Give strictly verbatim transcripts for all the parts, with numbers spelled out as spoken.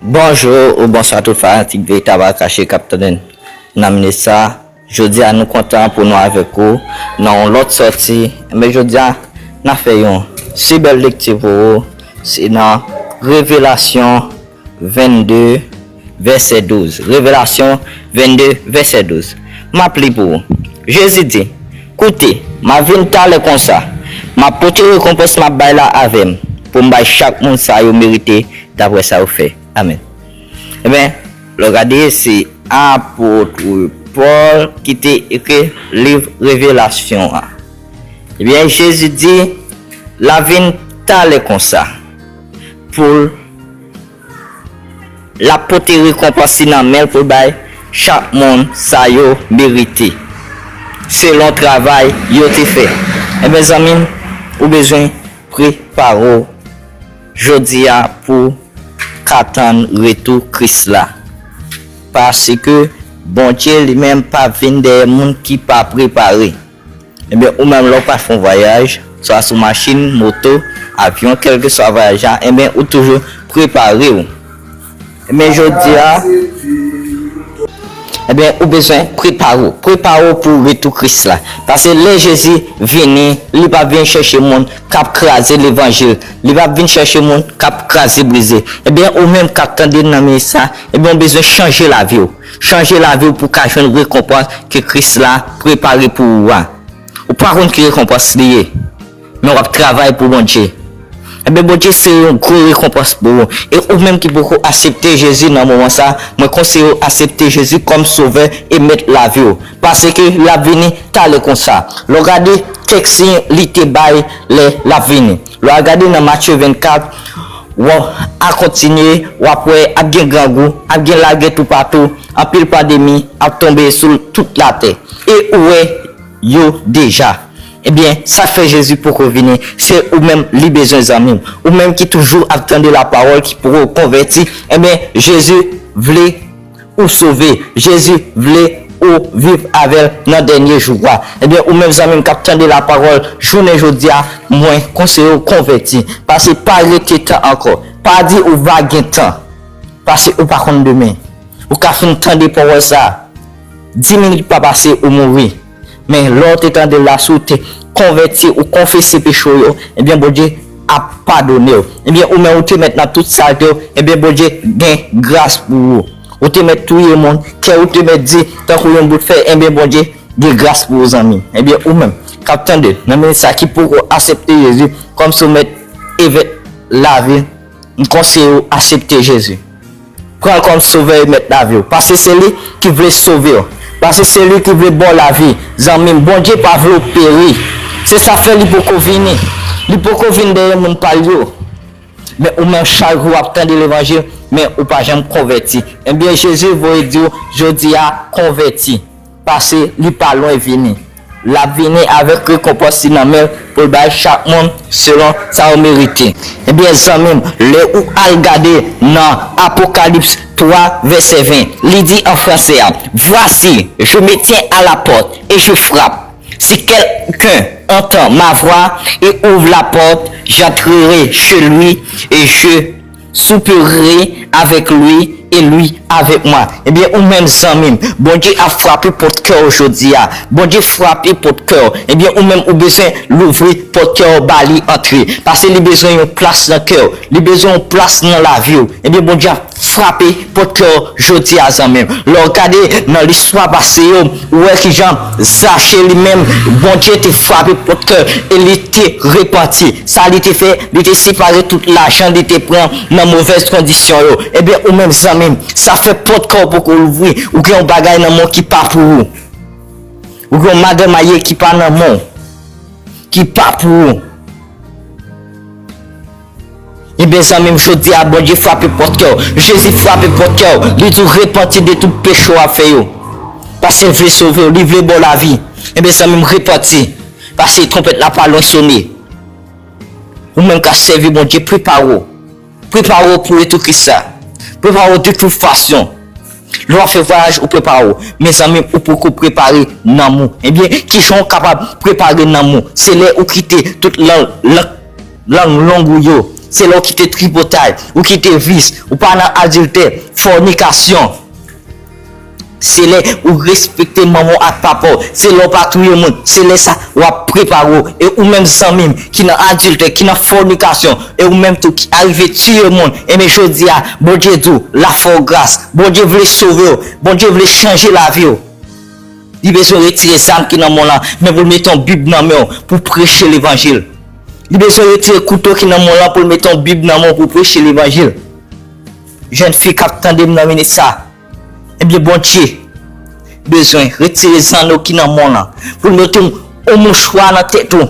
Bonjou ou bonswa tout fanatik Veritab Al Kache k ap tande n nan minit sa. Jodi a nou kontan pou nou avèk ou nan yon lòt sòti. Men jodi a n a fè yon si bèl lekti pou ou. Se nan Revelasyon vennde, vèsè douz. Revelasyon vennde, vèsè douz. M ap li pou ou. Jezi di, koute, m a vin talè konsa. M ap pote rekonpans m ap bay la avè m, pou m bay chak moun sa yo merite daprè sa yo fè. Amèn. Ebyen, lè w gade, se apot Pòl ki te ekri liv Revelasyon an. Ebyen, Jezi di, l a vin talè konsa, pou l l ap pote rekonpans li nan men l pou l bay chak moun sa yo merite, selon travay yo te fè. Ebyen, zanmi m, ou bezwen prepare w jodi a pou ka tann retou Kris la. Paske Bondye li menm pa vin dèyè moun ki pa prepare. Ebyen, ou menm, lè w pral fè yon vwayaj, swa sou machin, moto, avyon, kèlkeswa vwayaj la, ebyen, ou toujou prepare w. Ebyen, jodi a, ebyen, ou bezwen prepare w. Prepare w pou retou Kris la. Paske lè Jezi vini, li p ap vin chèche moun k ap kraze levanjil. Li p ap vin chèche moun k ap kraze brize. Ebyen, ou menm k ap tande nan minit sa, ebyen, ou bezwen chanje lavi w. Chanje lavi w pou w ka jwenn rekonpans ke Kris la prepare pou ou a. Ou pa konn ki rekonpans li ye, men w ap travay pou Bondye. Ebyen, Bondye se yon gwo rekonpans pou ou. E ou menm ki poko aksepte Jezi nan moman sa, mwen konseye w aksepte Jezi kòm Sovè e Mèt lavi w. Paske l ap vini talè konsa. Lè w gade kèk siy li te bay lè l ap vini. Lè w al gade nan Matye vennkat, w a kontinye, w ap wè ap gen grangou, ap gen lagè toupatou, anpil pandemi ap tonbe sou tout latè. E ou wè yo deja. Ebyen, sa k fè Jezi poko vini, se ou menm li bezwen, zanmi m. Ou menm ki toujou ap tande lapawòl, ki poko konvèti, ebyen, Jezi vle ou sove. Jezi vle ou viv avè l nan dènye jou a. Ebyen, ou menm zanmi m k ap tande lapawòl, jounen jodi a, mwen konseye w konvèti. Paske pa rete tan ankò. Pa di ou va gen tan. Paske ou pa konn demen. Ou ka fin tande pawòl sa a. Dis minit pa pase, ou mouri. Men lè w te tande l la, si w te konvèti, ou konfese peche w yo, ebyen, Bondye ap padone w. Ebyen, ou menm ou te mèt nan tout salte w, ebyen, Bondye gen gras pou ou. Ou te mèt touye moun, kè ou te mèt di, tankou yon bout fè, ebyen, Bondye gen gras pou ou, zanmi. Ebyen, ou menm k ap tande nan minit sa, ki poko aksepte Jezi kòm Sovè Mèt e Mèt lavi, m konseye w aksepte Jezi. Pran l kòm Sovè e Mèt lavi w. Paske se li ki vle sove w. Paske se li ki vle ba w lavi. Zanmi m, Bondye pa vle w peri. Se sa k fè li poko vini. Li poko vin dèyè moun pa l yo. Men ou menm, chak jou w ap tande levanjil, men ou pa janm konvèti. Ebyen, Jezi voye di w jodi a, konvèti. Paske li pa lwen vini. L ap vini avèk rekonpans li nan men l pou l bay chak moun selon sa yo merite. Ebyen, zanmi m, lè ou al gade nan Apokalips twa, vèsè ven, li di an fransè a, voici, je me tiens à la porte et je frappe. Si quelqu'un entend ma voix et ouvre la porte, j'entrerai chez lui et je souperai avec lui et lui avec moi. Ebyen, ou menm, zanmi m, Bondye ap frape pòt kè w jodi a. Bondye frape pòt kè w. Ebyen, ou menm, ou bezwen louvri pòt kè w ba li antre. Paske li bezwen yon plas nan kè w. Li bezwen yon plas nan lavi w. Ebyen, Bondye ap frape pòt kè w jodi a, zanmi m. Lè w gade nan listwa pase yo, ou wè kijan Zache li menm, Bondye te frape pòt kè l e li te repanti. Sa li te fè, li te separe tout lajan li te pran nan movèz kondisyon yo. Ebyen, ou menm, zanmi m, sa fè pòt kè w poko louvri. Ou gen yon bagay nan men w ki pa pou ou. Ou gen yon madanm marye ki pa nan men w, ki pa pou ou. Ebyen, zanmi m, jodi a, Bondye frape pòt kè w. Jezi frape pòt kè w. Li di w repanti de tout peche w ap fè yo. Paske l vle sove w, li vle ba w lavi. Ebyen, zanmi m, repanti. Paske twonpèt la pa lwen sone. Ou menm k ap sèvi Bondye, prepare w. Prepare w pou retou Kris la. Prepare w de tout fason. Lè w ap fè vwayaj, ou prepare w. Men zanmi m, ou poko prepare nanm ou. Ebyen, kijan w kapab prepare nanm ou? Se lè ou kite tout lang, lang, lang long ou yo, Se lè w kite tripotay, ou kite vis, ou pa nan adiltè, fònikasyon. Se lè ou respekte manman w ak papa w. Se lè w pa touye moun. Se lè sa w ap prepare w. E ou menm zanmi m ki nan adiltè, ki nan fònikasyon, e ou menm tou ki arive tiye moun, enben jodi a, Bondye di w, l ap fè w gras. Bondye vle sove w. Bondye vle chanje lavi w. Li bezwen retire zam ki nan men w lan, men pou l mete yon Bib nan men w pou preche levanjil. Li bezwen retire kouto ki nan men w lan pou l mete yon Bib nan men w pou preche levanjil. Jèn fi k ap tande m nan minit sa, ebyen, Bondye bezwen retire zanno ki nan men w lan, pou l mete yon, yon mouchwa nan tèt ou,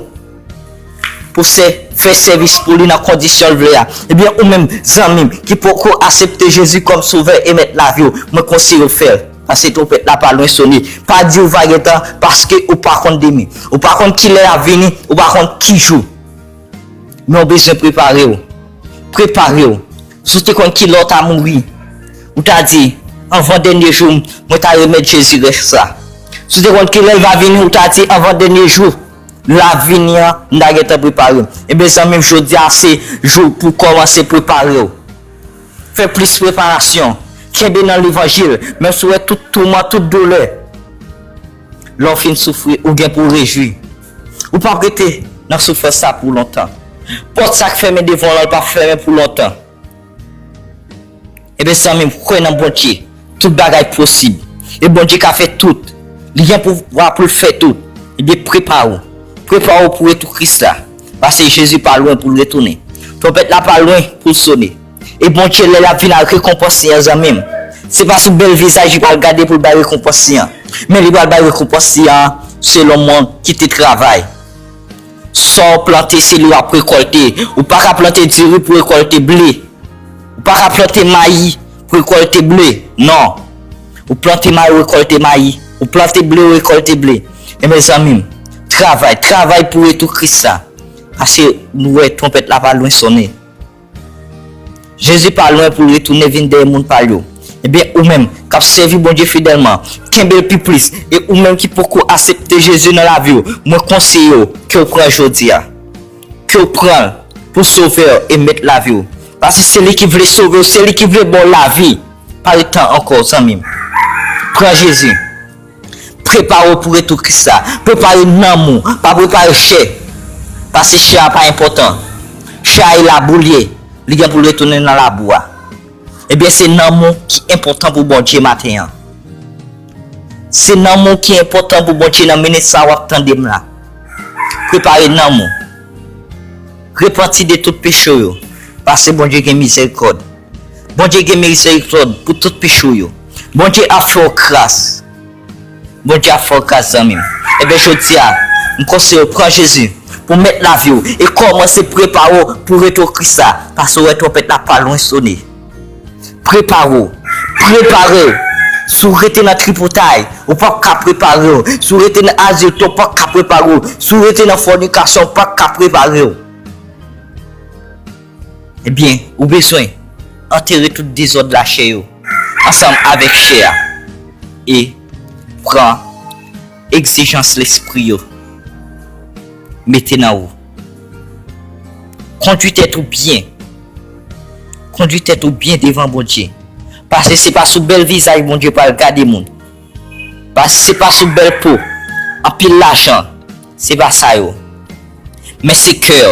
pou sè, fè sèvis pou li nan kondisyon l vle a. Ebyen, ou menm, zanmi m, ki poko aksepte Jezi kòm Sovè e Mèt lavi w, mwen konseye w fè l. Paske twonpèt la pa lwen sone. Pa di w va gentan, paske ou pa konn demen. Ou pa konn kilè l ap vini, ou pa konn ki jou. Men w bezwen prepare w. Prepare w. Si w te konn kilè w ta mouri, ou ta di, anvan dènye jou m, mwen ta remèt Jezi rès sa. Si w te konn kilè l va vini, ou ta di, anvan dènye jou l ap vini an, m ta gentan prepare m. Ebyen, zanmi m, jodi a se jou pou w kòmanse prepare w. Fè plis preparasyon. Kenbe nan levanjil, menm si w wè tout touman, tout doulè. Lè w fin soufri, ou gen pou w rejwi. Ou p ap rete nan soufrans sa pou lontan. Pòt sa k fèmen devan w lan, l p ap fèmen pou lontan. Ebyen, zanmi m, kwè nan Bondye. Tout bagay posib. E Bondye ka fè tout. Li gen pouvwa pou l fè tout. Ebyen, prepare w. Prepare w pou retou Kris la. Paske Jezi pa lwen pou l retounen. Twonpèt la pa lwen pou l sone. E Bondye, lè l ap vin ak rekonpans li an, zanmi m, se pa sou bèl vizaj li pral gade pou l bay rekonpans li an. Men li pral bay rekonpans li an selon moun ki te travay. Sa w plante, se li w ap rekòlte. Ou pa ka plante diri pou rekòlte ble. Ou pa ka plante mayi pou rekòlte ble. Non. Ou plante mayi, ou rekòlte mayi. Ou plante ble, ou rekòlte ble. Ebyen, zanmi m, travay, travay pou retou Kris la. Paske nou wè twonpèt la pa lwen sonnen. Jezi pa lwen pou l retounen vin dèyè moun pa l yo. Ebyen, ou menm k ap sèvi Bondye fidèlman, kenbe l pi plis. E ou menm ki poko aksepte Jezi nan lavi w, mwen konseye w ke w pran jodi a. Ke w pran l pou Sovè e Mèt lavi w. Paske se li ki vle sove w, se li ki vle ba w lavi. Pa ret tan ankò, zanmi m. Pran Jezi. Prepare w pou retou Kris la. Prepare nanm ou. Pa prepare chè. Paske chè a pa enpòtan. Chè a e labou l ye. Li gen pou l retounen nan labou a. Ebyen, se nanm ou ki enpòtan pou Bondye maten an. Se nanm ou ki enpòtan pou Bondye nan minit sa w ap tande m la. Prepare nanm ou. Repanti de tout peche w yo. Paske Bondye gen mizerikòd. Bondye gen mizerikòd pou tout peche w yo. Bondye ap fè w gras. Bondye ap fè w gras, zanmi m. Ebyen, jodi a, m konseye w pran Jezi pou mèt lavi w e kòmanse prepare w pou retou Kris la, paske w wè twonpèt la pa lwen sonnen. Prepare w. Prepare w. Si w rete nan tripotay, ou p ap ka prepare w. Si w rete nan adiltè, ou p ap ka prepare w. Si w rete nan fònikasyon, ou p ap ka prepare w. Ebyen, ou bezwen antere tout dezòd lachè yo ansanm avèk chè a e pran egzijans lespri yo mete nan ou. Kondui tèt ou byen. Kondui tèt ou byen devan Bondye. Paske se pa sou bèl vizaj Bondye pral gade moun. Paske se pa sou bèl po, anpil lajan, se pa sa yo. Men se kè.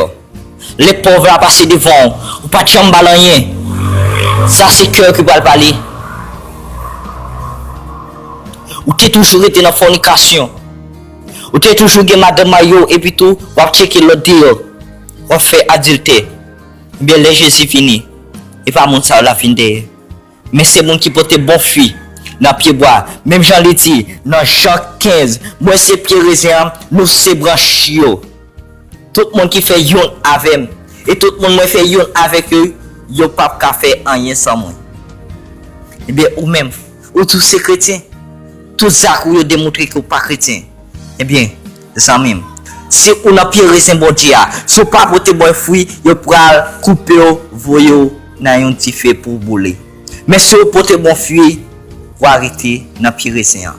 Lè pòv la pase devan w, ou pa t janm ba l anyen. Sa se kè ki pral pale. Ou te toujou rete nan fònikasyon. Ou te toujou gen madanm marye w, epi tou, w ap tcheke lòt deyò. W ap fè adiltè. Ebyen, lè Jezi vini, e pa moun sa yo l ap vin dèyè. Men se moun ki pote bon fwi nan pyebwa. Menm jan li di nan Jan kenz, mwen se pye rezen an, nou se branch yo. Tout moun ki fè youn avè m, e tout moun mwen fè youn avèk yo, yo p ap ka fè anyen san mwen. Ebyen, ou menm, ou tou se kretyen. Tout zak ou yo demontre ke w pa kretyen. Ebyen, zanmi m, si ou nan pye rezen Bondye a, si w pa pote bon fwi, yo pral koupe w, voye w nan yon dife pou w boule. Men si w pote bon fwi, w a rete nan pye rezen an.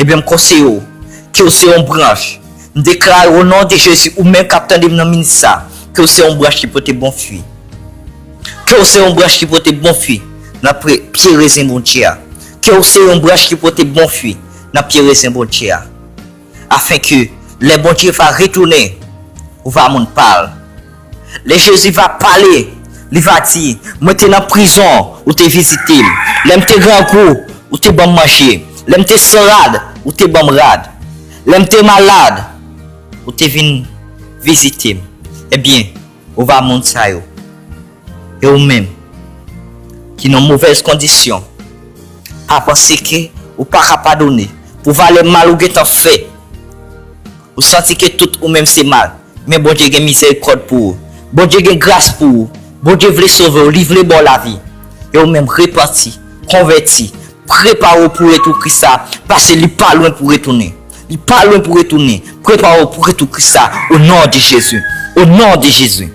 Ebyen, m konseye w ke w se yon branch. M deklare o non de Jezi, ou menm k ap tande m nan minit sa, Ke w se yon branch ki pote bon fwi. Ke w se yon branch ki pote bon fwi nan pre- pye rezen Bondye a. Ke w se yon branch ki pote bon fwi nan pye rezen Bondye a. Afenke lè Bondye va retounen, ou va moun pa l. Lè Jezi va pale, li va di, mwen te nan prizon, ou te vizite m. Lè m te grangou, ou te ban m manje. Lè m te san rad, ou te ban m rad. Lè m te malad, ou te vin vizite m. Ebyen, ou va moun sa yo. E ou menm, ki nan movèz kondisyon, pa panse ke ou pa ka padone pou valè mal ou gentan fè. Ou santi ke tout ou menm se mal, men Bondye gen mizèrikòd pou ou. Bondye gen gras pou ou. Bondye vle sove w, li vle ba w lavi. E ou menm, repanti, konvèti, prepare w pou retou Kris la, paske li pa lwen pou retounen. Li pa lwen pou retounen. Prepare w pou retou Kris la, o non de Jezi. O non de Jezi.